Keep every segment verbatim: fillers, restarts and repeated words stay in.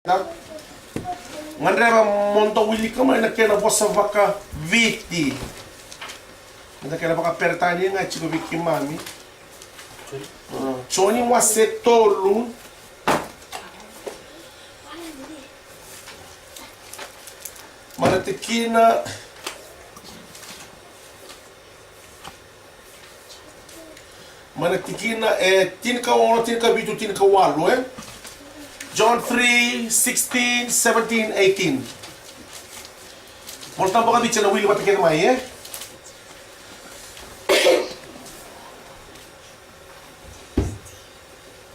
Gadreva mo dau wilika mai na kena vosa vakaviti. Na kena vakaperetania ga e tiko vei keimami. A, Joni wase tolu. Mai na tikina, mai na tikina e tinikaono, tinikavitu, tinikawalu, e? John three, sixteen, seventeen, eighteen. Vola Tabu vakaviti, sa na wili vata kece mai, e?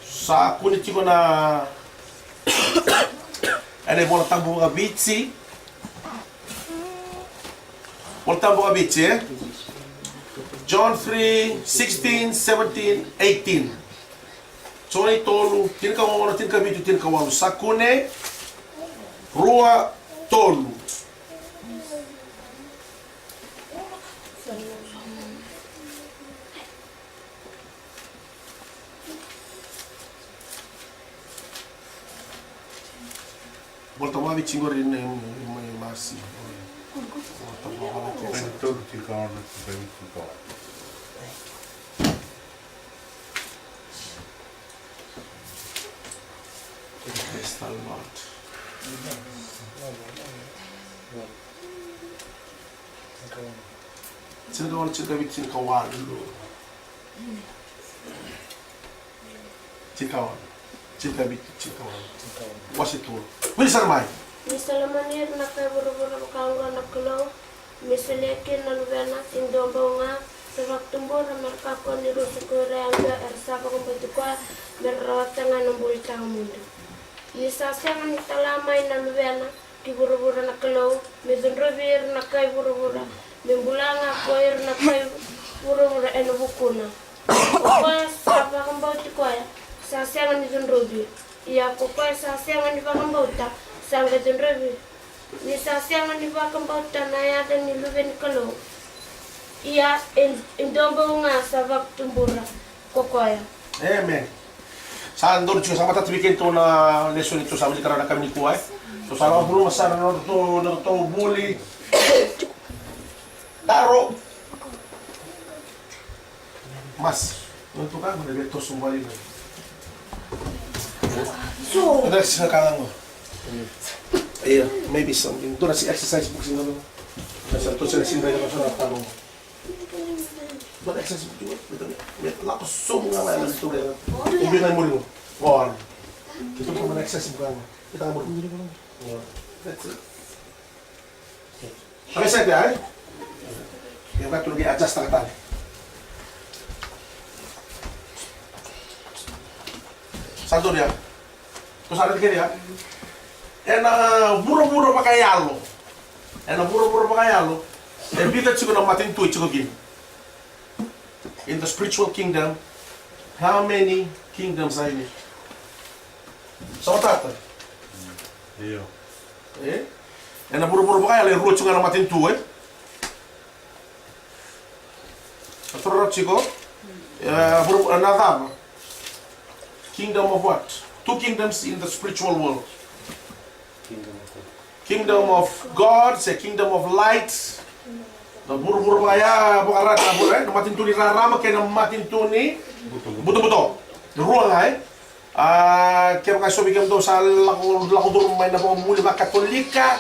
Sa kune tiko na, ena iVola Tabu vakaviti. Vola Tabu vakaviti, e? John three, sixteen, seventeen, eighteen. Joni tolu, tinikaono, tinikavitu, tinikawalu. Sa kune, rua, tolu. Volta mai vei tiko qori na, na, na masi. Volta mai vei tiko. Praise the Lord. Tinikaono, tinikavitu, tinikawalu. Tinikaono, tinikavitu, tinikawalu. Wase tolu. Wili sara mai. Ni sa lomani ira na kai vuravura vaka oqo na Kalou, me solia kina na Luvena e dua bau ga sa vakatubura, me ra kakua ni rusa ko ira yadua era sa vakabauti koya, me ra rawata ga na bula tawamudu. Ni sa sega ni tala mai na Luvena ki vuravura na Kalou, me cudruvi ira na kai vuravura, me bula ga ko ira na kai vuravura ena vukuna. O koya sa vakabauti koya, sa sega ni cudruvi. Ia ko koya sa sega ni vakabauta, sa qai cudruvi, ni sa sega ni vakabauta na yaca ni Luve ni Kalou. Ia e, e dua bau ga sa vakatubura ko koya. Amen. Sa donu tiko, sa matata vei kedatou na lesoni tou sa wilika rawa na yakavi nikua, e. Tou sa lako curuma sara na nodatou, nodatou vuli. Taro. Mas. Nodatou ka, mada vei toso vali mai. So. Ada sina ka qo. Ia, maybe something. Dua na si exercise book sina qo. Sa tou sina sina qo, sa na taro. But excess tu, betul ya. Lako sobu ga mai na tu ya. Ibi na muri mo. Gol. Kita pun excess bukan. Kita muri. That's it. Kami saya dia, eh? Yang katu lagi adjust tali. Satu dia. Ko sa raica kece ya? Ena vuravura vakayalo. Ena vuravura vakayalo. E vica tiko na matanitu e tiko kina? In the spiritual kingdom, how many kingdoms are in it? Sa matata? Io. E? Ena vuravura vakayalo e rua tiko ga na matanitu, e? A toro tiko. E, vura, na cava? Kingdom of what? Two kingdoms in the spiritual world. Kingdom of God. Kingdom of God, se kingdom of light. Na vuravura vaya, vakarata na vura, e? Na matanitu ni rarama kei na matanitu ni butobuto. Rua ga, e? A, kevaka e so vei kemudou sa lako, lako curuma mai na vakavuvuli vakatolika.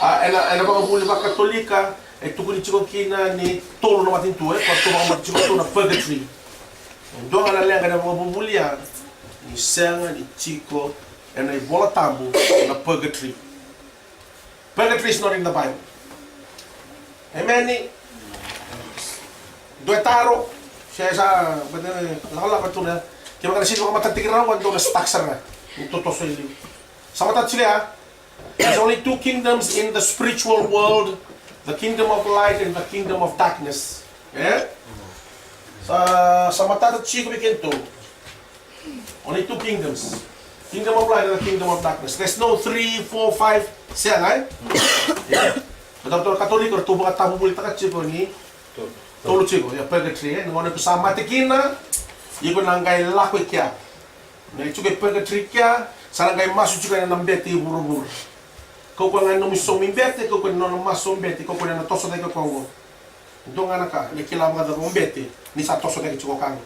A, ena, ena vakavuvuli vakatolika e tukuni tiko kina ni tolu na matanitu, e, koya tou vakamata tiko tou na purgatory. E dua ga na leqa ena vakavuvuli ya, ni sega ni tiko ena iVola Tabu na purgatory. Purgatory is not in the Bible. Amen. Dua e taro. Se sa, bete, lakolako tu na. Kevaka na sini vakamatatataki rawa, dua na stuck sara ga. Ni totoso i liu. Sa matata tiko ya. There's only two kingdoms in the spiritual world, the kingdom of light and the kingdom of darkness. E? Sa, sa matata tiko vei kedatou. Only two kingdoms. Kingdom of light and the kingdom of darkness. There's no three, four, five. Sega, e? Ia. Ratou na Katolika, ratou vakatavuvulitaka tiko ni tolu tiko. Ia, purgatory, e? Na gauna iko sa mate kina, iko na qai lako i kea. Na iko tiko e purgatory kea, Sa na qai masu tiko ena bete i vuravura. Kaukaua ga na nomu saumi bete, kaukaua na nona masu o bete, kaukaua na toso cake o koya oqo. Dua ga na ka, ni kila vakacava o bete, ni sa toso cake tiko o koya oqo.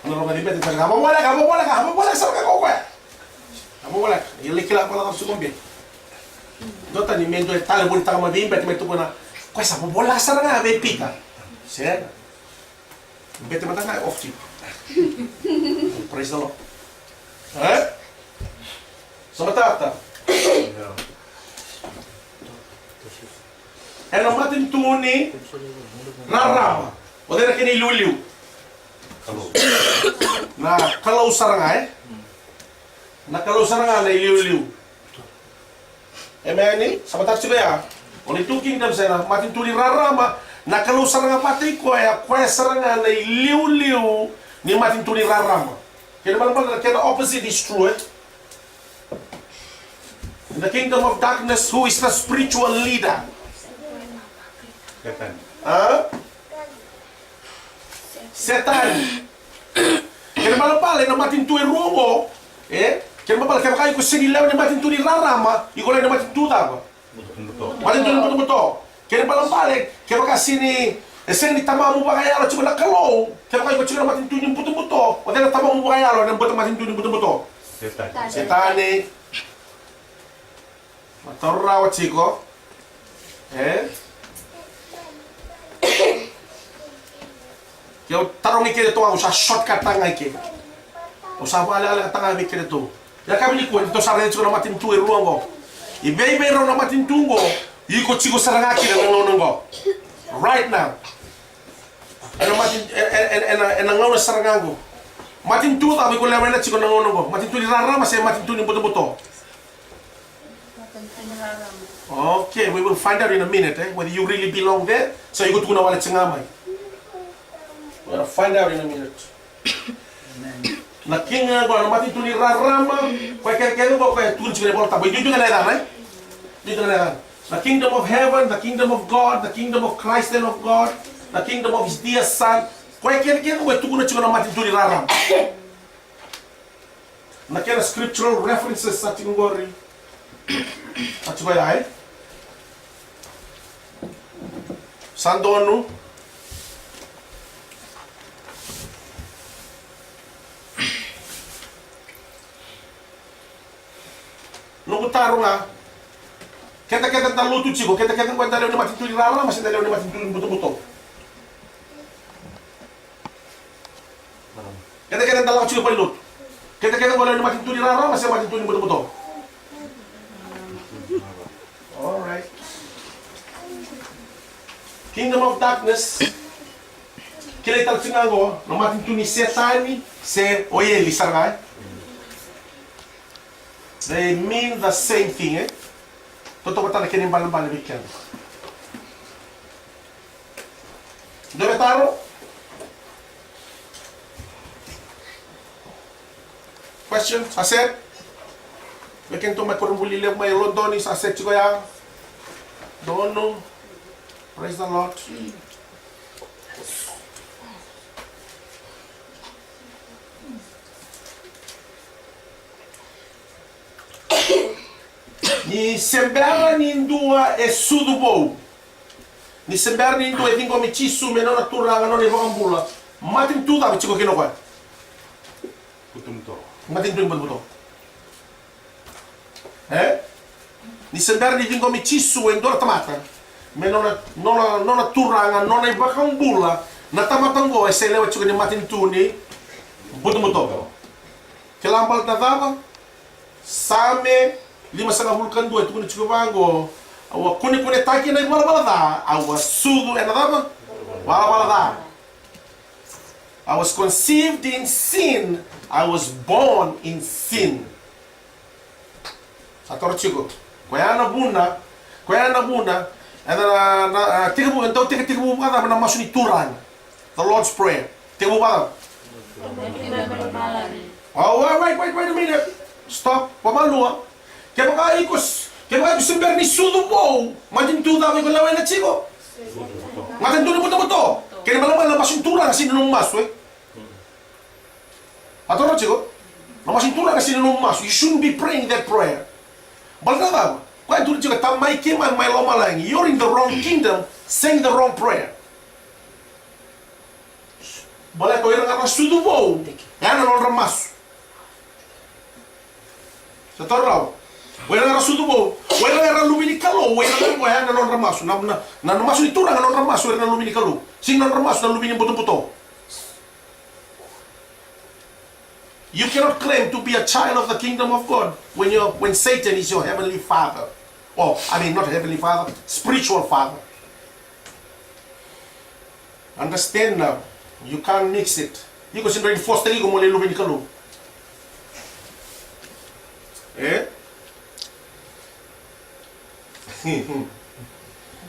Na rogo ni bete, sa ka, a vovoleka, a vovoleka, a vovoleka sara ga o koya. A vovoleka, ia ni kila vakacava tiko o bete. Dua tani me dua e talevonitaka mai vei bete me tukuna, koya sa vovoleka sara ga vei Pita. Sega. Bete mada ga e off tiko. Praise the Lord. E? Sa matata. Ena matanitu ni rarama. O cei na kena iliuliu? Na Kalou sara ga, e? Na Kalou sara ga na iliuliu. Emeni. Sa matata tiko ya. O ni two kingdoms ena matanitu ni rarama, na Kalou sara ga vata i koya, koya sara ga na iliuliu ni matanitu ni rarama. Kena balebale na kena opposite is true, e? In the kingdom of darkness, who is the spiritual leader? Setani. A? Setani. Kena balebale na matanitu e rua oqo, e? Kena balebale kevaka iko sega ni lewe ni matanitu ni rarama, iko lewe ni matanitu cava? Matanitu ni butobuto. Kena balebale kevaka sega ni, e sega ni tamamu vakayalo tiko na Kalou, kevaka iko tiko na matanitu ni butobuto, o cei na tamamu vakayalo ena buto matanitu ni butobuto? Setani. Setani. Mataurawa tiko. E? Ke au tarogi keda tu, au sa shortcut-taka ga i ke. Au sa vakalekalekataka ga vei keda tu. Ia ka vei nikua, ni tou sa raica tiko na matanitu e rua oqo. I vei, vei rau na matanitu oqo, iko tiko sara ga kina na gauna oqo. Right now. Ena mati, e, e, e, ena, ena gauna sara ga oqo. Matanitu cava iko lewena tiko na gauna oqo? Matanitu ni rarama se matanitu ni butobuto? Okay, we will find out in a minute, eh, whether you really belong there. So iko tukuna wale tiko ga mai. We'll find out in a minute. Na king oqo, na matanitu ni rarama, koya kece kece oqo, koya e tukuna tiko na iVolatabu. E duidui ga na yacana, e? Duidui ga na yacana. The kingdom of heaven, the kingdom of God, the kingdom of Christ and of God, the kingdom of his dear son. Koya kece kece oqo e tukuna tiko na matanitu ni rarama. Na kena scriptural references sa tiko qori. Sa tiko ya, e? Sa donu. Noqu taro ga. Keda kece da lotu tiko, keda kece qo eda lewe ni matanitu ni rarama se da lewe ni matanitu ni butobuto? Keda kece da lako tiko i valenilotu. Keda kece qo lewe ni matanitu ni rarama se matanitu ni butobuto? All right. Kingdom of darkness. Kilai tale tiko ga qo na matanitu ni Setani se o eli sara ga, e? They mean the same thing, e? Totovata na kena ibalebale vei keda. Dua na taro? Question? Sa set? Vei kedatou mai koronivuli levu mai Lodoni, sa set tiko ya? Donu? Praise the Lord. Ni se bera ni dua e sucu vou. Ni se bera ni dua e ciqomi Jisu me nona Turaga, nona iVakabula. Matanitu cava e tiko kina o koya? Butobuto. Matanitu ni butobuto. E? Ni se bera ni ciqomi Jisu e dua na tamata me nona, nona, nona Turaga, nona iVakabula, na tamata oqo e se lewe tiko ni matanitu ni butobuto. Kila baleta na cava? Same limasagavulu ka dua e tukuna tiko vaqo: Au a kunekunetaki ena ivalavala ca, au a sucu ena cava? Valavala ca. I was conceived in sin, I was born in sin. Sa toro tiko. Koya na vuna, koya na vuna. Eda na, na, a, tekivu, dau teke, tekivu vakacava na masu ni Turaga? The Lord's Prayer. Tekivu vakacava? Oh, wait, wait, wait, wait a minute. Stop. Vamalua. Kevaka iko s-, kevaka iko se bera ni sucu vou, matanitu cava iko lewena tiko? Matanitu ni butobuto. Kena ibalebale na masu ni Turaga sega ni nomu masu, e? A toro tiko. Na masu ni Turaga sega ni nomu masu. You shouldn't be praying that prayer. Baleta na cava? Koya e tukuna tiko, Tamai keimami mai lomalagi. You're in the wrong kingdom, saying the wrong prayer. Baleta o ira ga ra sucu vou, ya na nodra masu. Sa taura rawa. O ira ga ra sucu vou, o ira ga ra luve ni Kalou, o ira ga, o ya na nodra masu. Na, na, na masu ni Turaga na nodra masu, o ira na luve ni Kalou. Sega ni nodra masu na luve ni butobuto. You cannot claim to be a child of the kingdom of God when you're, when Satan is your heavenly father. Or, I mean, not heavenly father, spiritual father. Understand now. You can't mix it. Iko sega ni rawa ni force-taki iko mo lai luve ni Kalou. E?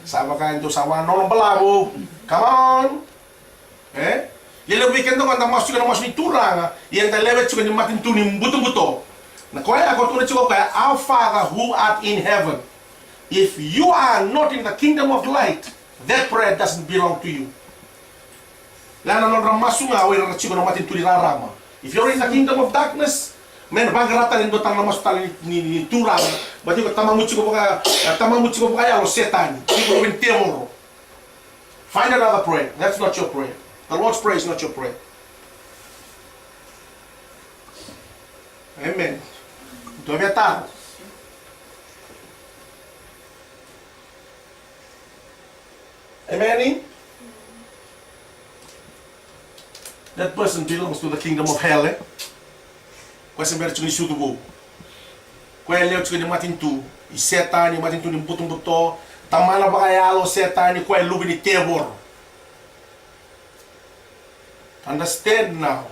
Sa vaka e dua sa vaka nona balavu. Come on. E? Ia levu vei keda qo eda masu tiko na masu ni Turaga, ia eda lewe tiko ni matanitu ni butobuto. Na koya e tukuna tiko o koya, Our Father who art in heaven, if you are not in the kingdom of light, that prayer doesn't belong to you. Ia na nodra masu ga o ira ra tiko na matanitu ni rarama. If you're in the kingdom of darkness, me na vaqara tale e dua tale na masu tale ni, ni, ni Turaga. Baleta o tamamu tiko vaka, e, tamamu tiko vakayalo o Setani. Tiko vei tevoro. Find another prayer. That's not your prayer. The Lord's prayer is not your prayer. Amen. Dua vei taro. Amen. That person belongs to the kingdom of hell, e? Koya se bera tiko ni sucu vou. Koya e lewe tiko ni matanitu i Setani, matanitu ni butobuto, tamana vakayalo o Setani, koya e luve ni tevoro. Understand now.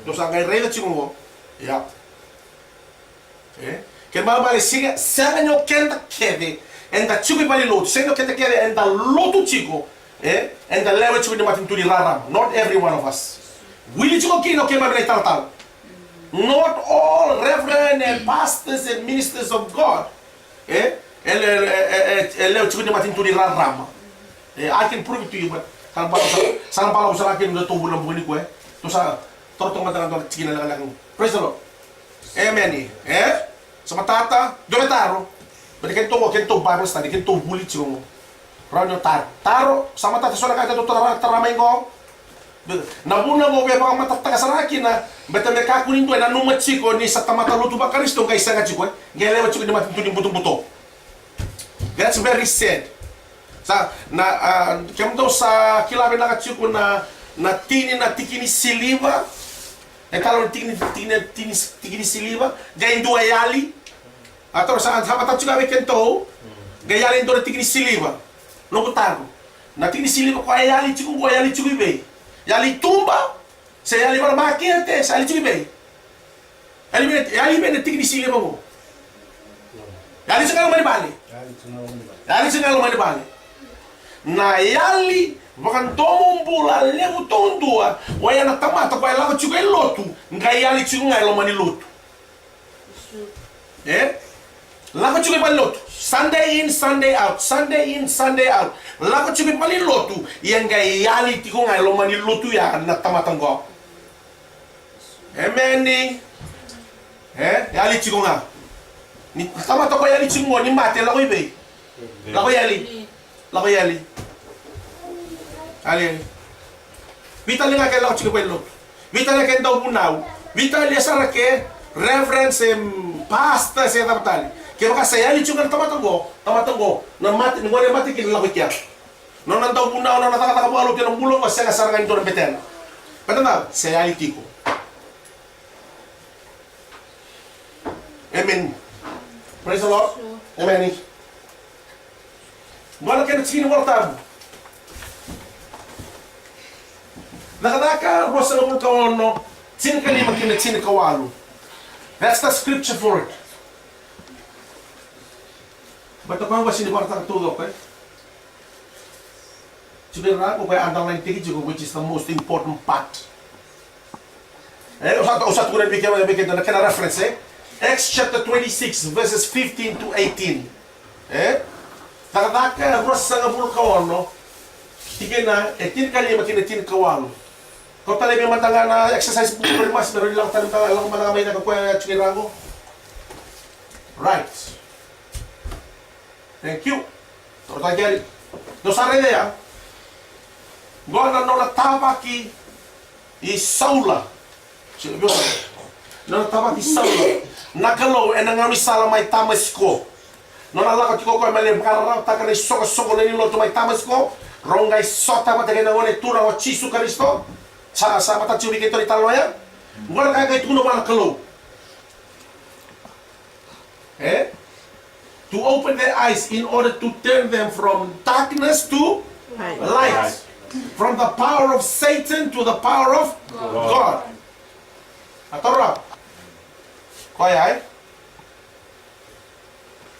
Dou sa qai raica tiko qo. Ia. E? Kena ibalebale sega, sega ni o keda kece eda tiko i valenilotu, sega ni o keda kece eda lotu tiko, e? Eda lewe tiko ni matanitu ni rarama. Not every one of us. Wili tiko kina o keimami na italatala. Not all reverend and pastors and ministers of God, e? E le, e, e, e, e lewe tiko ni matanitu ni rarama. E, I can prove it to you, but sa na balavu sara, sa na balavu sara kina na tou vuli ena bogi nikua, e? Tou sa toro toka mada ga dua na tikina lekaleka qo. Praise the Lord. Amen. E? Sa matata, dua na taro. Baleta keitou, keitou Bible study, keitou vuli tiko qo. Rawa ni o taro. Taro, sa matata eso na ka keitou tara, tara mai qo. Na vuna qo au via vakamatatataka sara ga kina, baleta me kakua ni dua e nanuma tiko ni sa tamata lotu vaKarisito qai sega tiko, e? Qai lewe tiko ni matanitu ni butobuto. That's very sad. Sa, na, a, kemudou sa kila vinaka tiko na, na tini na tiki ni siliva. E taro na tiki ni, tiki ni, tiki ni, tiki ni siliva. Qai dua e yali. A taro sa, sa matata tiko vei kemudou. Qai yali e dua na tiki ni siliva. Noqu taro. Na tiki ni siliva koya e yali tiko qo, e yali tiko i vei? Yali i tuba? Se yali vakamakete, se yali tiko i vei? Yali vei, yali vei na tiki ni siliva qo? Yali tiko ga i loma ni vale. Yali tiko ga i loma ni vale. Na yali vakadomobula levu taudua, oya na tamata koya e lako tiko i lotu, qai yali tiko ga i loma ni lotu. E? Lako tiko i valenilotu. Sunday in, Sunday out. Sunday in, Sunday out. Lako tiko i valenilotu. Ia qai yali tiko ga i loma ni lotu ya na tamata qo. Emeni. E? Yali tiko ga. Ni tamata ko yali tiko qo ni mate lako i vei? Lako yali. Lako yali. Yali, yali. Veitalia ga ke lako tiko i valenilotu. Veitalia ke dauvunau. Veitalia sara ke reverend se pastor se cava tale. Kevaka sa yali tiko ga na tamata qo, tamata qo, na mate, ni gone mate kina lako i kea. Nona dauvunau, nona cakacaka vakalotu ena bula qo, sega sara ga ni dua na betena. Baleta na cava? Sa yali tiko. Amen. Praise the Lord. Amen. Dua na kena tiki ni Vola Tabu. Cakacaka ruasagavulu ka ono, tinikalima ki na tinikawalu. That's the scripture for it. Baleta koya qo sega ni vakaraitaka taucoko, e? Tiko i ra, o koya underline tiko, which is the most important part. E, au sa, au sa tukuna vei kemuni, vei kemuni na kena reference, e? Acts chapter twenty-six, verses fifteen to eighteen. E? Cakacaka ruasagavulu ka ono, tikina e tinikalima ki na tinikawalu. Kau tale mai mada ga na exercise book, very much, me rawa ni lako tale mada, lako mada ga mai cake o koya, e tiko i ra qo. Right. Thank you. Toro ta keri. Dou sa raica ya. Qo na nona tavaki i Saula. Nona tavaki i Saula. Na Kalou ena gaunisala mai Tamasiko. Nona lako tiko o koya me lai vakararawataka na isoqosoqo lewe ni lotu mai Tamasiko. Rau qai sota vata kei na Gone Turaga o Jisu Karisito. Sa, sa matata tiko vei keitou na italanoa ya. Qo na ka e qai tukuna vua na Kalou. Eh? To open their eyes in order to turn them from darkness to light. Light. From the power of Satan to the power of God. A taura. Koya, eh?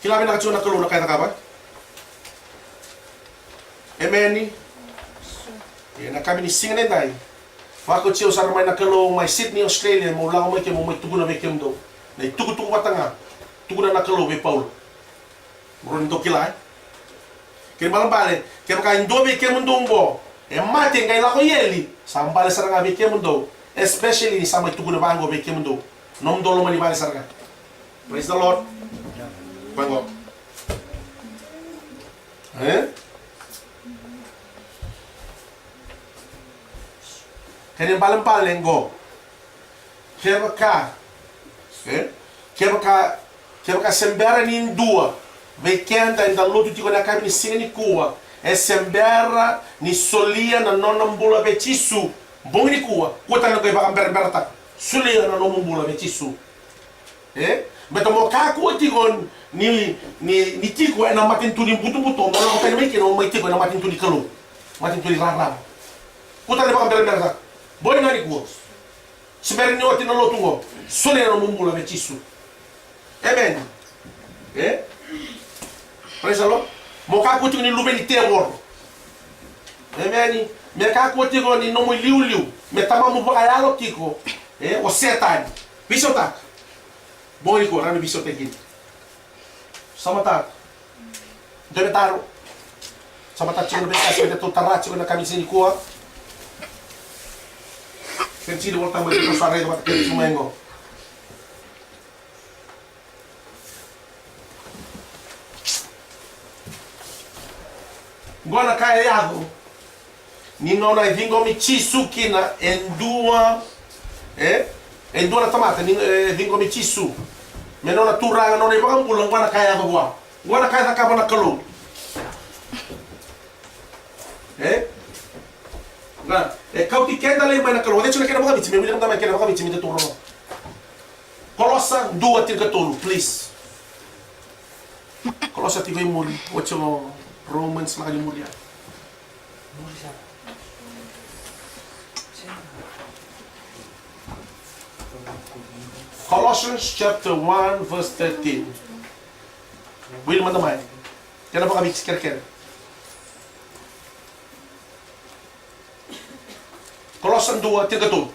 Kila vinaka tiko na Kalou na ka e cakava. Emeni. Ia na yakavi ni siga nidai, vakauti au sara mai na Kalou mai Sydney, Australia, meu lako mai ke meu mai tukuna vei kemudou na itukutuku vata ga tukuna na Kalou vei Paula. Mo rawa ni dou kila, e? Kena ibalebale, kevaka e dua vei kemudou oqo e mate qai lako i eli, sa bale sara ga vei kemudou, especially ni sa mai tukuna vaqo vei kemudou. Nomudou loma ni vale sara ga. Praise the Lord. Vaqo. E? Kena ibalebale qo. Kevaka, e? Kevaka, kevaka se bera ni dua vei keda eda lotu tiko na yakavi ni siga nikua, e se bera ni solia na nona bula vei Jisu bogi nikua, kua tale na qai vakaberaberataka. Solia na nomu bula vei Jisu. E? Baleta mo kakua tiko ni, ni, ni tiko ena matanitu ni butobuto, mo lako tani mai kina mo mai tiko ena matanitu ni Kalou. Matanitu ni rarama. Kua tale ni vakaberaberataka. Boi ga nikua. Se bera ni oti na lotu qo. Solia na nomu bula vei Jisu. Amen. E? Praise the Lord. Mo kakua tiko ni luve ni tevoro. Amen. Me kakua tiko ni nomu iliuliu. Me tamamu vakayalo tiko. E? O Setani. Veisautaka. Bogi nikua, rawa ni veisautaki kina. Sa matata. Dua na taro. Sa matata tiko na veika sa tou tara tiko na yakavi ni siga nikua. Kena tiki ni Volatabu e sa raica vata kece tiko mai qo. Qo na ka e yaco ni nona ciqomi Jisu kina e dua, e? E dua na tamata ni, e, ciqomi Jisu me nona Turaga, nona iVakabula, qo na ka e yaco vua. Qo na ka e cakava na Kalou. E? Na, e kauti keda lai mai na Kalou. O cei tiko na kena vakaviti, me wili mada mai kena vakaviti me da toro. Kolosa dua tinikatolu, please. Kolosa tiko i muri, oti o Romans, lako i muri ya. Colossians chapter one, verse thirteen. Wili mada mai. Kena vakaviti kerekere. Kolosa dua, tinikatolu.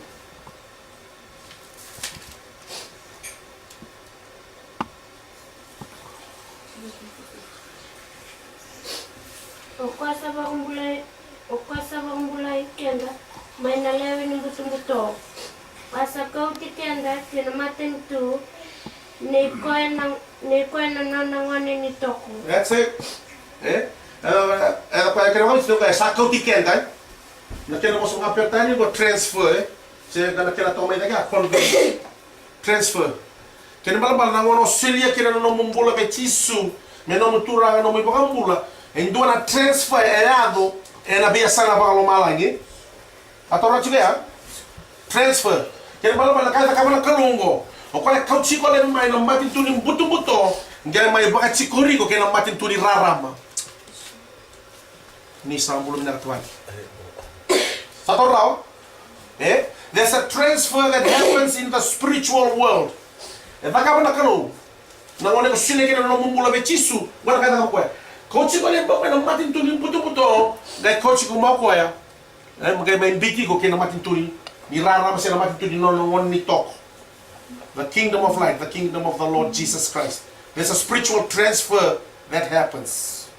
O koya sa vakabulai, o koya sa vakabulai keda mai na lewe ni butobuto. A sa kauti keda ki na matanitu nei koya na, nei koya na nona gone ni toko. That's it. E? E, e, koya kena vakaviti, koya sa kauti keda, e? Na kena vosa vakaperitania qo transfer, e? Se na kena toka mai cake a convert. Transfer. Kena ibalebale na gauna o solia kina na nomu bula vei Jisu me nomu Turaga, nomu iVakabula, e dua na transfer e yaco ena veiyasana vakalomalagi. A taura tiko ya? Transfer. Kena ibalebale na ka e cakava na Kalou qo, o koya e kauti iko laivi mai na matanitu ni butobuto, qai mai vakatikori iko kei na matanitu ni rarama. Ni sa bula vinaka tu vani. Sa taura rawa? E? There's a transfer that happens in the spiritual world. E cakava na Kalou. Na gauna iko solia kina na nomu bula vei Jisu, qo na ka e cakava o koya. Kauti iko laivi mai na matanitu ni butobuto, qai kauti iko mai o koya. E, qai mai biuti iko kei na matanitu ni rarama se na matanitu ni nona gone ni toko. The kingdom of light, the kingdom of the Lord Jesus Christ. There's a spiritual transfer that happens.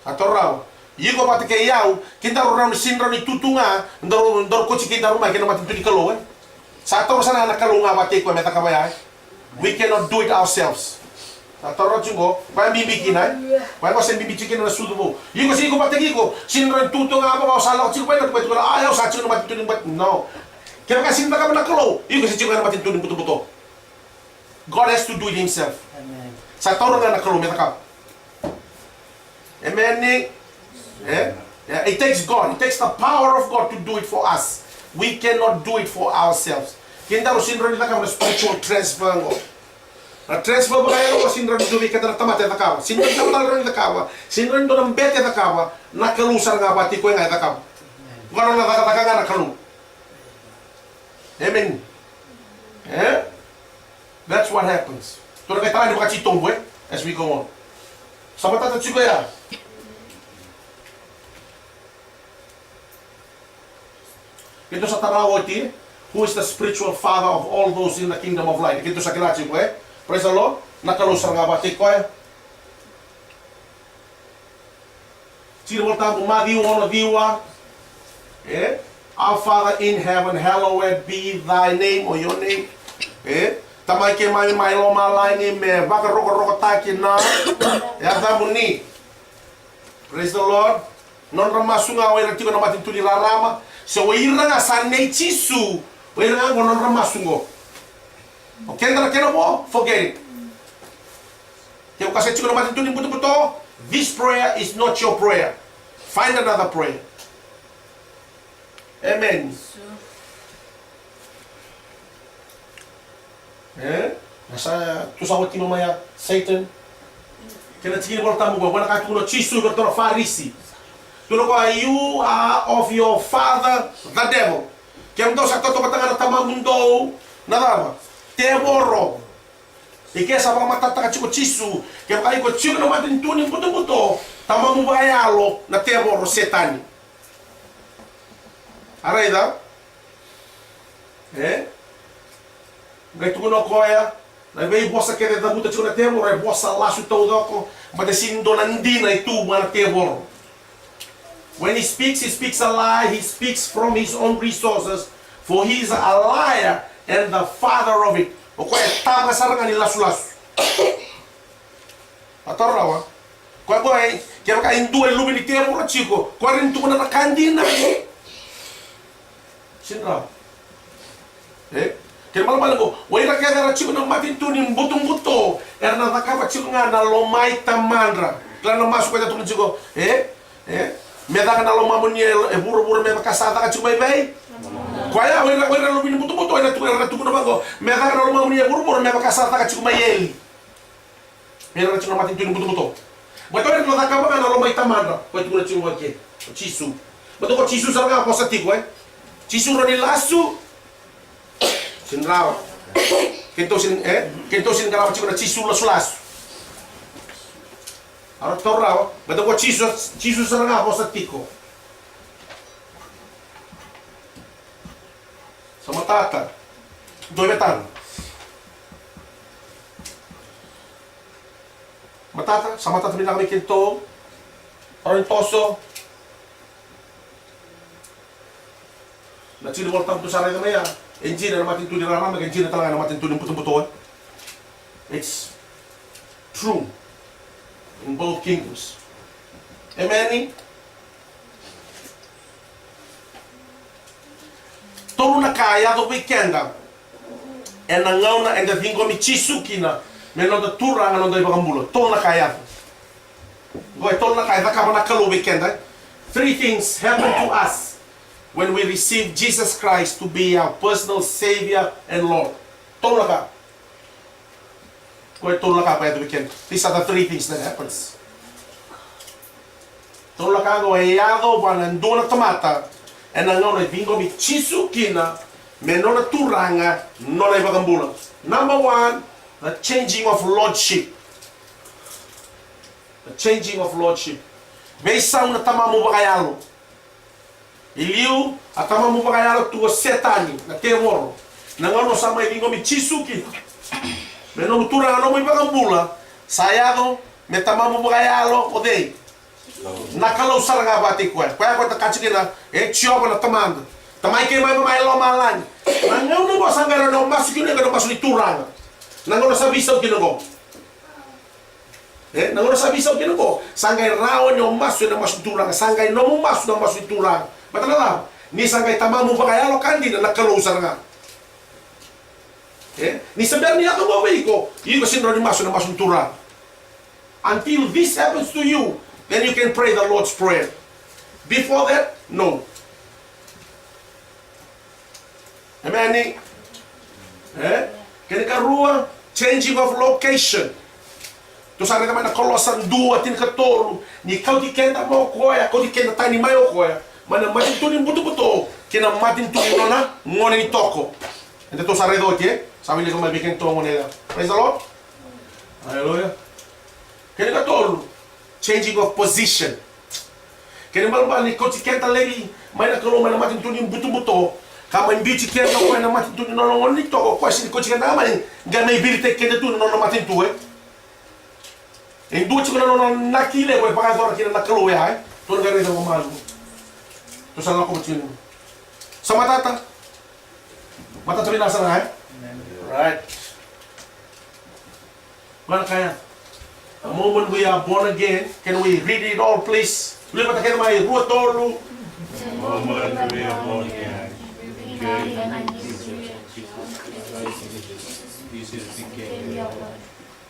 A taura rawa, Iko vata kei au, kedaru rawa ni sega ni rawa ni tu tu ga, daru, daru kauti kedaru mai kei na matanitu ni Kalou, e. Sa taura sara ga na Kalou ga vata kei koya me cakava ya, e. We cannot do it ourselves. Sa taura tiko, koya bibi kina, e. Koya qo se bibi tiko kina na sucu vou. Iko se iko vata kei iko, sega ni rawa ni tu tu ga, o sa lako tiko mai na, tu mai tu ga, a, au sa tiko na matanitu ni, but no. Kevaka sega ni cakava na Kalou, iko se tiko ga na matanitu ni butobuto. God has to do it himself. Amen. Sa taura ga na Kalou me cakava. Amen ni? Eh? Yeah, it takes God. It takes the power of God to do it for us. We cannot do it for ourselves. Kedaru sega ni rawa ni cakava na spiritual transfer qo. Na transfer vakayalo qo sega ni rawa ni dua vei keda na tamata e cakava. Sega ni rawa ni dua na tamata e cakava. Sega ni rawa ni dua na bete e cakava. Na Kalou sara ga vata kei koya ga e cakava. Qo na cakacaka ga na Kalou. Amen. Eh? That's what happens. Tou na qai tara ni vakatitobu, eh? As we go on. Sa matata tiko ya. Keitou sa tara oti, who is the spiritual father of all those in the kingdom of light? Keitou sa kila tiko, eh? Praise the Lord. Na Kalou sara ga vata kei koya. Tiki ni Volatabu, Maciu ono ciwa. E? Our Father in heaven, hallowed be thy name, or your name. E? Tamai keimami mai lomalagi, me vakarokorokotaki na yacamuni. Praise the Lord. Nodra masu ga o ira tiko na matanitu ni rarama, se o ira ga sa nei Jisu, o ira ga qo nodra masu qo. O keda na kena vo, forget it. Kevaka se tiko na matanitu ni butobuto, this prayer is not your prayer. Find another prayer. Amen. E? Na sa tu sa oti mai ya, Satan. Kena tiki ni Volatabu qo, qo na ka tukuna o Jisu vei iratou na Farisi. Tukuna o koya, you are of your father, the devil. Kemudou sa tautauvata ga na tamamudou na cava? Tevoro. I ke sa vakamatatataka tiko o Jisu, kevaka iko tiko na matanitu ni butobuto, tamamu vakayalo na tevoro, Setani. A raica? E? Qai tukuna o koya, na veivosa kece e cavuta tiko na tevoro e vosa lasu taucoko, baleta sega ni dua na dina e tu vua na tevoro. When he speaks, he speaks a lie, he speaks from his own resources, for he is a liar and the father of it. O koya e tama sara ga ni lasulasu. A taro rawa. Koya qo e, kevaka e dua e luve ni tevoro tiko, koya e rawa ni tukuna na ka dina. Sega ni rawa. E? Kena ibalebale qo, o ira kece era tiko na matanitu ni butobuto, era na cakava tiko ga na loma i tamadra. Kila na masu koya e tukuna tiko, e? E? Me caka na lomamuni e, e vuravura me vaka sa caka tiko mai vei? Koya, o ira, o ira luve ni butobuto, era tukuna, era tukuna vaqo, me caka na lomamuni e vuravura me vaka sa caka tiko mai eli. Era na tiko na matanitu ni butobuto. Baleta o ira na cakava ga na loma i tamadra. Koya tukuna tiko vaqo o Jisu. Baleta o Jisu sara ga vosa tiko, e? Jisu rawa ni lasu. Sega ni rawa. Keitou sega ni, e? Keitou sega ni qarava tiko na Jisu lasulasu. Era toro rawa. Baleta o Jisu, Jisu sara ga vosa tiko. Sa matata. Dua vei tano. Matata, sa matata vinaka vei keitou. Rawa ni toso. Na tiki ni Volatabu tou sa raica mai ya. E dina na matanitu ni rarama, e dina tale ga na matanitu ni butobuto. It's true in both kingdoms. Amen. Tolu na ka e yaco vei keda ena gauna eda ciqomi Jisu kina me noda Turaga, noda iVakabula. Tolu na ka e yaco. Qo e tolu na ka e cakava na Kalou vei keda. Three things happen to us when we receive Jesus Christ to be our personal Savior and Lord. Tolu na ka. Qo e tolu na ka qo e yaco vei keda. These are the three things that happens. Tolu na ka qo e yaco vua na dua na tamata ena gauna e ciqomi Jisu kina me nona Turaga, nona iVakabula. Number one, the changing of lordship. The changing of lordship. Veisau na tamamu vakayalo. I liu, a tamamu vakayalo tu o Setani, na tevoro. Na gauna o sa mai ciqomi Jisu kina me nomu Turaga, nomu iVakabula, sa yaco me tamamu vakayalo o cei? Na Kalou sara ga vakataki koya. Koya ko da kaci kina, e Jiova na Tamada. Tamai keimami mai lomalagi. Na gauna qo sa qai rawa ni o masu kina, qai na masu ni Turaga. Na gauna sa veisau kina qo. E, na gauna sa veisau kina qo. Sa qai rawa ni o masu ena masu ni Turaga. Sa qai nomu masu na masu ni Turaga. Baleta na cava? Ni sa qai tamamu vakayalo ka dina na Kalou sara ga. E, ni sa bera ni yaco qo vei iko, iko sega ni rawa ni masu ena masu ni Turaga. Until this happens to you, then you can pray the Lord's Prayer. Before that, no. Amen. E? Kena karua, changing of location. Tou sa raica mai na Kolosa dua tinikatolu, ni kauti keda mai o koya, kauti keda tani mai o koya mai na matanitu ni butobuto ki na matanitu ni nona gone ni toko. Eda tou sa raica oti, e? Sa wilika mai vei keda tou gone ya. Praise the Lord. Hallelujah. Kena katolu, changing of position. Kena ibalebale ni kauti keda laivi mai na Kalou mai na matanitu ni butobuto, ka mai biuti keda o koya na matanitu ni nona gone ni toko, o koya sega ni kauti keda mai, qai mai viritaki keda tu na nona matanitu, e. E dua tiko na nona inaki levu e vakayacora kina na Kalou ya, e. Tou na qai raica vakamalumu. Tou sa lako vata kina. Sa matata? Matata vinaka sara, e? Right. Mana kaya. The moment we are born again, can we read it all, please? Wilika vata kece mai, rua, tolu. The moment we are born again, we become a new creation. Jesus became our Lord.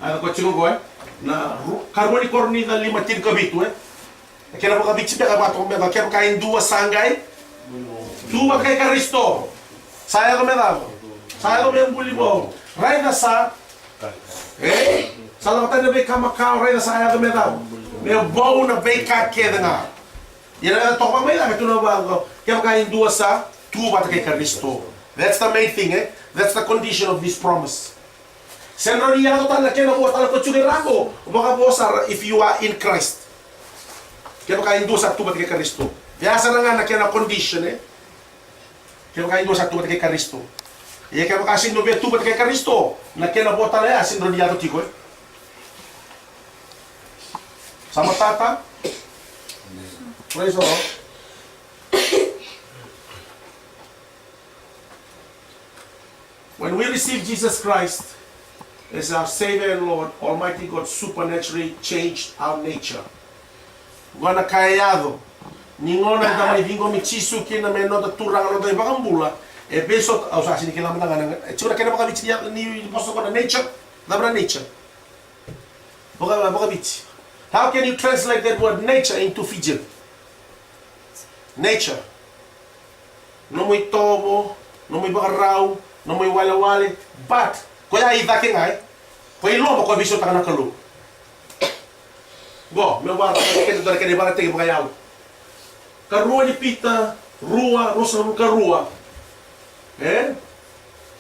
A, ko tiko qo, e? Na ru-, karua ni Korinica lima tinikavitu, e? E kena vakaviti beka e vakatoka beka, kevaka e dua sa qai tu vata kei Karisito. Sa yaco me cava? Sa yaco me buli vou. Raica sa. E? Sa lako tani na veika makawa, raica sa yaco me cava? Me vou na veika kece ga. Ia na toka mai cake tu na vaqo, kevaka e dua sa tu vata kei Karisito. That's the main thing, e? That's the condition of this promise. Sega ni rawa ni yaco tale na kena vo tale ko tiko i ra qo, vakavo sara if you are in Christ. Kevaka e dua sa tu vata kei Karisito. Via sara ga na kena condition, e? Kevaka e dua sa tu vata kei Karisito. Ia kevaka sega ni via tu vata kei Karisito, na kena vo tale ya sega ni rawa ni yaco tiko, e? Sa matata? Praise the Lord. When we receive Jesus Christ as our Savior and Lord, Almighty God supernaturally changed our nature. Qo na ka e yaco ni gauna eda mai ciqomi Jisu kina me noda Turaga, noda iVakabula, e veiso, au sa sega ni kila mada ga na, e tiko na kena vakaviti ni, ni vosa qo na nature, cava na nature? Vaka, vakaviti. How can you translate that word nature into Fijian? Nature. Nomu itovo, nomu ivakarau, nomu iwalewale, but koya i cake ga, e? Ko i loma ko veisautaka na Kalou. Qo, meu vaka keda dua na kena ivakataki vakayalo. Karua ni Pita, rua, ruasagavulu ka rua. E?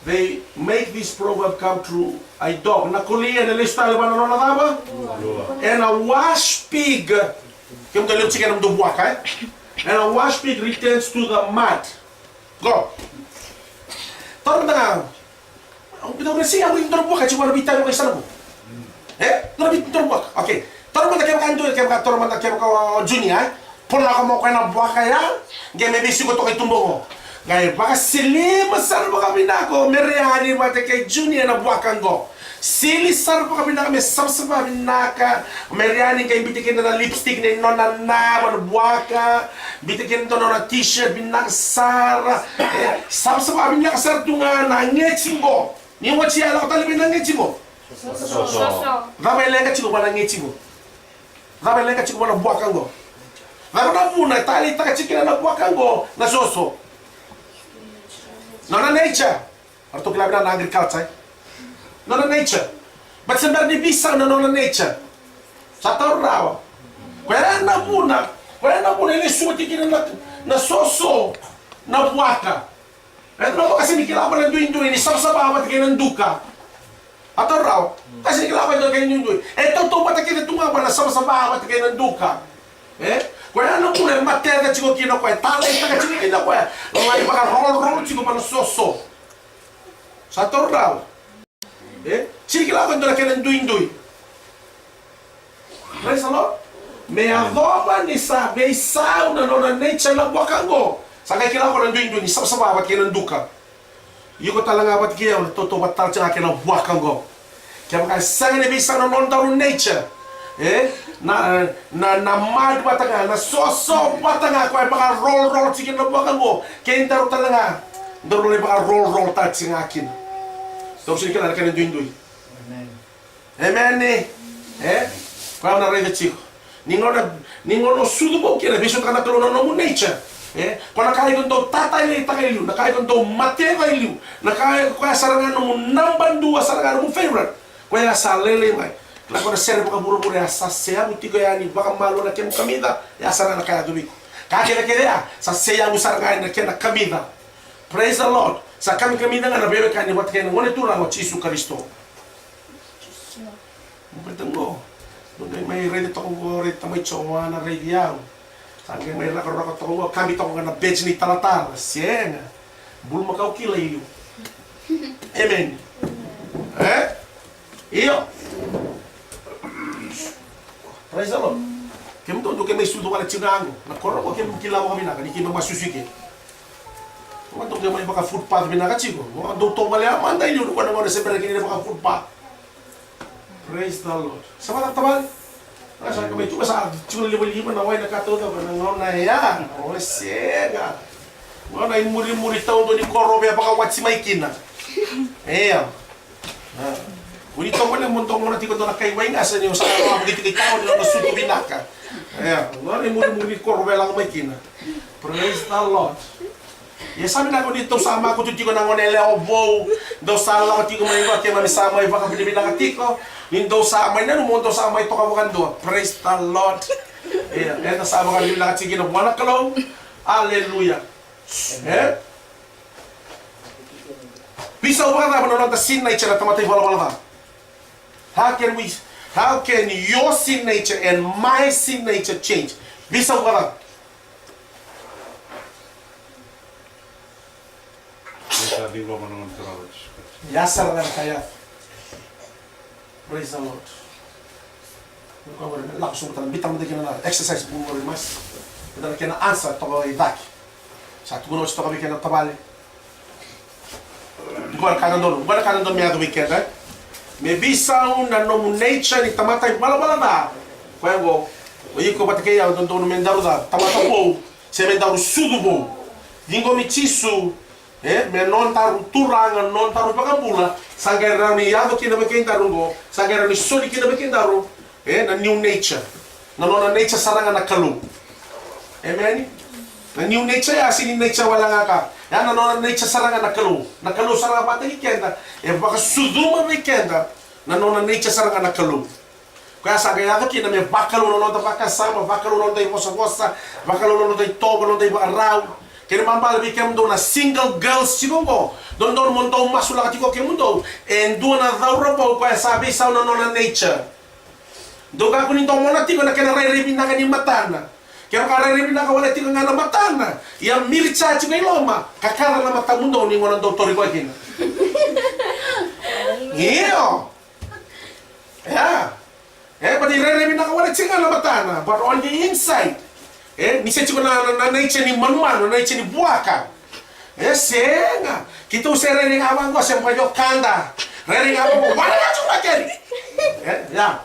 They make this proverb come true. A dog, na kolia ena lesu tale vua na nona cava? Ena wash pig. Kemudou levu tiko ena mudou vuaka, e? Ena wash pig returns to the mud. Qo. Taura mada ga. Au via taura, sega, au via taura vuaka tiko vua na veitaro vakaisana qo. E? Taura vei, taura vuaka. Okay. Taura mada kevaka e dua, kevaka taura mada kevaka o Junior, e? Ponaka mai o koya na vuaka ya, qai me veisiko toka i tuba qo. Qai vakasilima sara vakavinaka o Meriani vata kei Junior na vuaka qo. Sili sara vakavinaka me savasava vinaka. O Meriani qai biuta kina na lipstick ni nona nava na vuaka. Biuta kina na nona t-shirt vinaka sara. E, savasava vinaka sara tu ga na geci qo. Ni oti ya, lako tale vei na geci qo. Soso. Cava e leqa tiko vua na geci qo? Cava e leqa tiko vua na vuaka qo? Cava na vuna e taleitaka tiko kina na vuaka qo na soso? Nona nature. Eratou kila vinaka na agriculture, e? Nona nature. But se bera ni veisau na nona nature. Sa taura rawa. Koya na vuna, koya na vuna e lesuva tiko kina na, na soso, na vuaka. E dua na ka sega ni kila vua na duidui ni savasava vata kei na duka. A taura rawa. Ka sega ni kila vua na duidui. E tautauvata kece tu ga vua na savasava vata kei na duka. E? Koya na vuna e mateca tiko kina o koya, e taleitaka tiko kina o koya. Lai vakarororo tiko vua na soso. Sa taura rawa. E? Sega ni kila vua e dua na kena duidui. Praise the Lord. Me yacova ni sa veisau na nona nature na vuaka oqo. Sa qai kila ko na duidui ni savasava vata kei na duka. Iko tale ga vata kei au na tautauvata tale tiko ga kei na vuaka oqo. Kevaka e sega ni veisau na nodaru nature, e, na, na, na mad vata ga, na soso vata ga, koya e vakarolrol tiko na vuaka oqo. Kei daru tale ga, daru lai vakarolrol tale tiko ga kina. Daru sega ni kila na kena duidui. Amen. Emeni. E? Koya au na raica tiko. Ni gauna, ni gauna o sucu vou kina, veisautaka na Kalou na nomu nature. E? Ko na ka iko dau tataileitaka e liu, na ka iko dau mateva e liu, na ka iko, koya sara ga nomu naba dua sara ga nomu favorite. Koya sa lailai mai. Kila ko na sere vakavuravura ya sa seyavu tiko yani vakamalua na kemu kamica, ya sara ga na ka yaco vei iko. Ka kece kece ya, sa seyavu sara ga yani na kena kamica. Praise the Lord. Sa kamikamica ga na veiwekani vata kei na Gone Turaga o Jisu Karisito. Baleta qo, dou qai mai raica toka qo, raica tamai Joana, raici au. Sa qai mai rakorako toka qo, kabi toka ga na beji ni talatala. Sega. Bulumakau kila i liu. Amen. E? Io. Praise the Lord. Kemudou dou qai mai sucu wale tiko ga qo. Na koro qo kemudou kila vakavinaka ni keimami a susu i ke. Dou qai mai vaka footpath vinaka tiko. Dou tovolea mada i liu, na gauna se bera kina ni vaka footpath. Praise the Lord. Sa vaka tavale. A sa qai mai tu, sa tu na livaliva na wai na ka taucoko na gauna ya. O sega. Gauna imurimuri taudua ni koro via vakawati mai kina. Io. Kua ni tovolea mo domona tiko dua na kai wai qase ni o sa lako tiko i tauni, nona sutu vinaka. Io. Gauna imurimuri ni koro via lako mai kina. Praise the Lord. Ia sa vinaka ni dou sa makutu tiko na gone yalewa vou, dou sa lako tiko mai vaka, keimami sa mai vakavinavinaka tiko. Ni dou sa mai nanuma, dou sa mai toka vakadua. Praise the Lord. Ia, eda sa vakavinavinaka tiko kina vua na Kalou. Aleluya. E? Veisau vakacava na noda sin nature na tamata ivalavala ca? How can we, how can your sin nature and my sin nature change? Veisau vakacava? Ia sa ciqoma na Gone Turaga o Jisu Karisito. Ia sara ga na ka ya. Praise the Lord. Lako sobu tale, biuta mada kina na exercise vou qori mai. Biuta na kena answer toka i cake. Sa tukuna oti toka vei keda na tavale. Qo na ka dodonu, qo na ka dodonu me yaco vei keda. Me veisau na nomu nature ni tamata ivalavala ca. Koya qo, o iko vata kei au dodonu me daru ca, tamata vou, se me daru sucu vou. Ciqomi Jisu, e, me nodaru Turaga, nodaru iVakabula, sa qai rawa ni yaco kina vei kedaru qo, sa qai rawa ni soli kina vei kedaru. E, na new nature. Na nona nature sara ga na Kalou. Emeni? Na new nature ya, sega ni nature wale ga ka. Ya na nona nature sara ga na Kalou. Na Kalou sara ga vakataki keda. E vakasucuma vei keda na nona nature sara ga na Kalou. Koya sa qai yaco kina me vakalou na noda vakasama, vakalou na noda ivosavosa, vakalou na noda itovo, na noda ivakarau. Kena ibalebale vei kemudou na single girls tiko qo, dodonu mo dou masulaka tiko kemudou. E dua na cauravou koya sa veisau na nona nature. Dou kakua ni domona tiko na kena rairai vinaka ni matana. Kevaka rairai vinaka wale tiko ga na matana, ia milica tiko i loma, kakana na matamudou ni gauna dou tauri koya kina. Io. Ia. E, but e rairai vinaka wale tiko ga na matana, but on the inside, e, ni se tiko na, na, na nature ni manumanu, na nature ni vuaka. E sega. Keitou se rairai ga vaqo se bera ni okada. Rairai ga vaqo, wala na tu na keri. E, ia.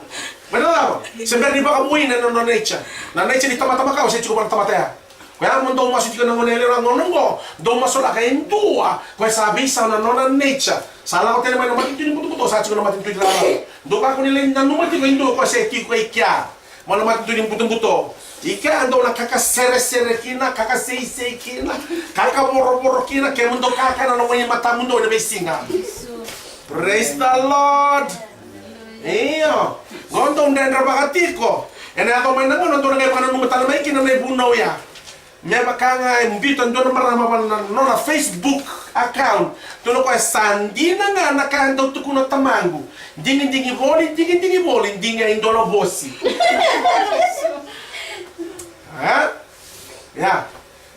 Baleta na cava? Se bera ni vakamuina na nona nature. Na nature ni tamata makawa se tiko vua na tamata ya. Koya mo dou masu tiko na gone yalewa na gauna oqo. Dou masulaka e dua koya sa veisau na nona nature. Sa lako tale mai na matanitu ni butobuto, sa tiko na matanitu ni rarama. Dou kakua ni lai nanuma tiko e dua koya se tiko i kea. Mai na matanitu ni butobuto. I kea dou na kakaseresere kina, kakaseisei kina, kakavorovoro kina, kemudou kakana na wai ni matamudou ena veisiga. Praise the Lord. Io. Qo dou dredrevaka tiko. Ena yaco mai na gauna dou na qai vakananuma tale mai kina na ivunau ya. Me vaka ga e biuta dua na marama va na nona Facebook account. Tukuna o koya, sa dina ga na ka e dau tukuna o tamaqu. Digidigi voli, digidigi voli, digi e dua na vosi. A? Ia.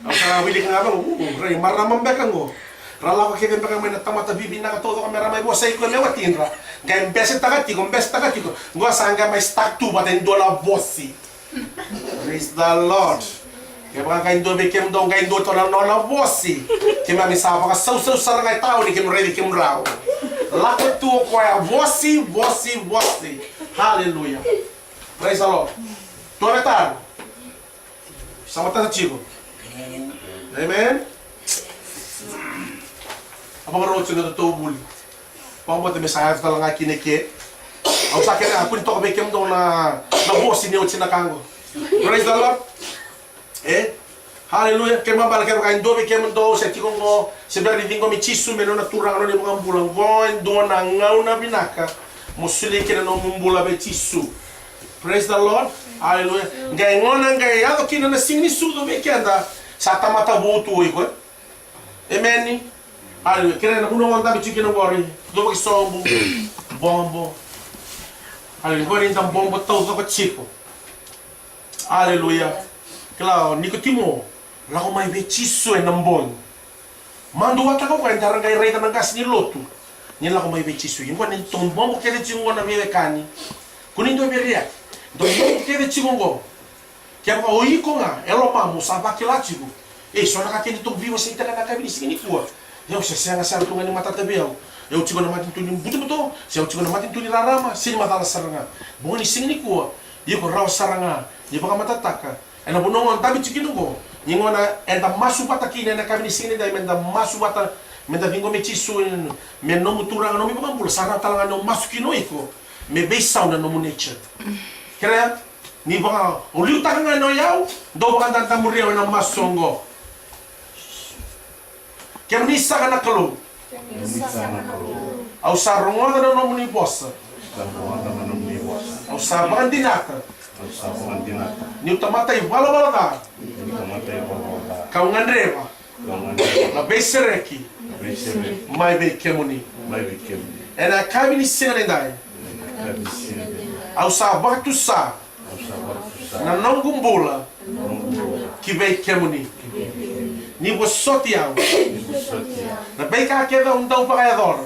Au sa wilika ga vaqo, u, rai marama beka qo. Ra lako kece beka mai na tamata vivinaka taucoko me ra mai vosai koya me watidra. Qai besetaka tiko, besetaka tiko. Qo sa qai mai stuck tu vata e dua na vosi. Praise the Lord. Kevaka qai dua vei kemudou qai dua tu na nona vosi, keimami sa vakasausau sara ga e tauni, kemu raici kemudrau. Lako tu o koya, vosi, vosi, vosi. Hallelujah. Praise the Lord. Tou veitaru. Sa matata tiko. Amen. A vakarau tiko na tauvuli. Vakabauta me sa yaco tale ga kina ke. Au sa kere a kua ni toka vei kemudou na, na vosi ni oti na ka qo. Praise the Lord. E? Hallelujah. Kemabala kevaka e dua vei kemudou se tiko qo, se bera ni ciqomi Jisu me nona Turaga, nona iVakabula, qo e dua na gauna vinaka mo solia kina nomu bula vei Jisu. Praise the Lord. Hallelujah. Qai gona qai yaco kina na siga ni sucu vei keda, sa tamata vou tu o iko, e? Emeni. Haleluya. Kere na vanua o dabe tiko kina qori, dua vakasobu, bobo. Haleluya. Qori da bobo taucoko tiko. Haleluya. Kila o Nikotimo, lako mai vei Jisu ena bogi. Maduataka o koya, da ra qai raica na qase ni lotu ni lako mai vei Jisu. Ia qo ni dau bobo kece tiko qo na veiwekani. Kua ni dua vei ira. Dau bobo kece tiko qo. Kevaka o iko ga e lomamu sa vakila tiko, e, so na ka kece tou veiwaseitaka na yakavi ni siga nikua. Au se sega sara tu ga ni matata vei au. Au tiko na matanitu ni butobuto, se au tiko na matanitu ni rarama, se ni macala sara ga. Bogi ni siga nikua, iko rawa sara ga ni vakamatatataka ena vanua o dabe tiko kina oqo. Ni gauna eda masu vata kina ena yakavi ni siga nidai, meda masu vata, meda ciqomi Jisu me nomu Turaga, nomu iVakabula, sa rawa tale ga ni o masu kina o iko me veisau na nomu nature. Kerea? Ni vaka o liutaka ga na iyau, dou vakadadamuri au ena masu oqo. Kemuni saka na Kalou. Kemuni saka na Kalou. Au sa rogoca na nomuni vosa. Sa rogoca na nomuni vosa. Au sa vakadinata. Au sa vakadinata. Niu tamata ivalavala ca. Niu tamata ivalavala ca. Kau gadreva. Na veisereki mai vei kemuni. Ena yakavi ni siga nidai, au sa vakatusa na noqu bula ki vei kemuni. Ni vosoti au na veika kece au dau vakayacora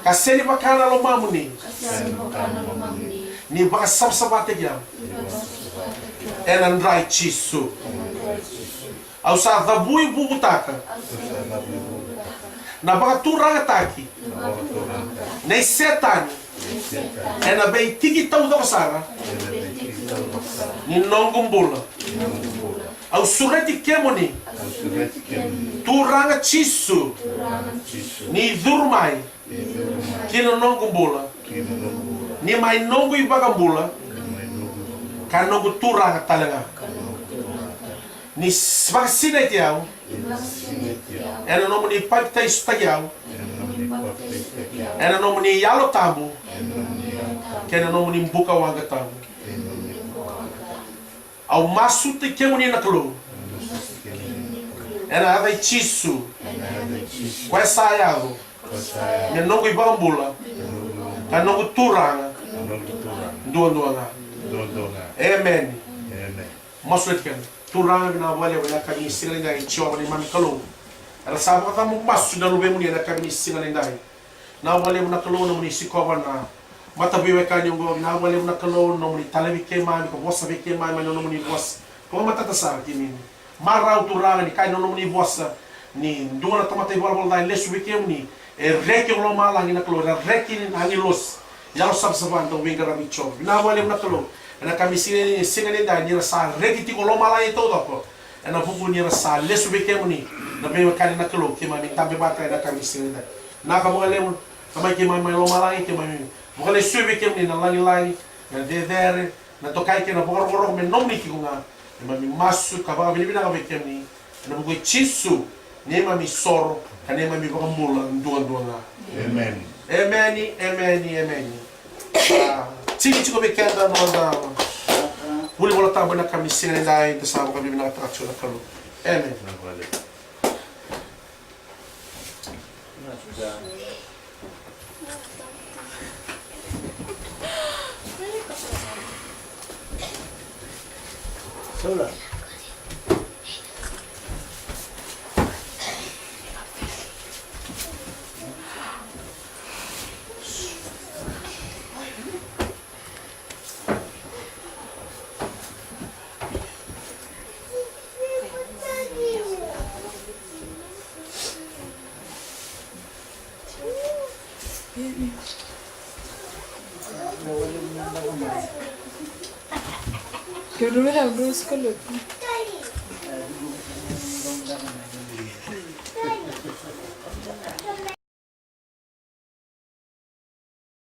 ka sega ni vaka na lomamuni. Ni vakasavasavataki au ena dra i Jisu. Au sa cavuivuvutaka na vakaturagataki nei Setani ena veitiki taucoko sara ni noqu bula. Au sureti kemuni, Turaga Jisu, ni curu mai ki na noqu bula, ni mai noqu iVakabula ka noqu Turaga talega. Ni s- vakasinaiti au ena nomuni papitaisotaki au ena nomuni Yalo Tabu kei na nomuni buka waqa tabu. Au masuti kemuni na Kalou ena yaca i Jisu, koya sa yaco me noqu iVakabula ka noqu Turaga duadua ga. Emeni. Masuleti keda. Turaga, vinaka vakalevu ena yakavi ni siga nidai, Jiova neimami Kalou. Era sa vakacabo masu na luvemuni ena yakavi ni siga nidai. Vinaka vakalevu na Kalou nomuni sikova na mataveiwekani oqo. Vinaka vakalevu na Kalou nomuni talevi keimami ka vosa vei keimami mai na nomuni vosa. Ka vakamatata sara keimami. Marau Turaga ni kaya na nomuni vosa ni dua na tamata ivalavala ca e lesu vei kemuni, e reki o lomalagi na Kalou, era reki na agilosi. Yalo savasava dau veiqaravi Jiova. Vinaka vakalevu na Kalou ena yakavi ni siga, siga nidai ni ra sa reki tiko o lomalagi taucoko ena vuku ni ra sa lesu vei kemuni na veiwekani na Kalou, keimami dabe vata ena yakavi ni siga nidai. Vinaka vakalevu Tamai keimami mai lomalagi, keimami vakalesui vei kemuni na lagilagi, na cecere, na dokai kei na vakarokoroko me nomuni tiko ga. Keimami masu ka vakavinavinaka vei kemuni ena vuku i Jisu, neimami isoro ka neimami iVakabula duadua ga. Emeni. Emeni, emeni, emeni. A, tiki tiko vei keda na noda vuli Vola Tabu ena yakavi ni siga nidai, da sa vakavinavinakataka tiko na Kalou. Emeni. Ke dua vei au dua sikolo.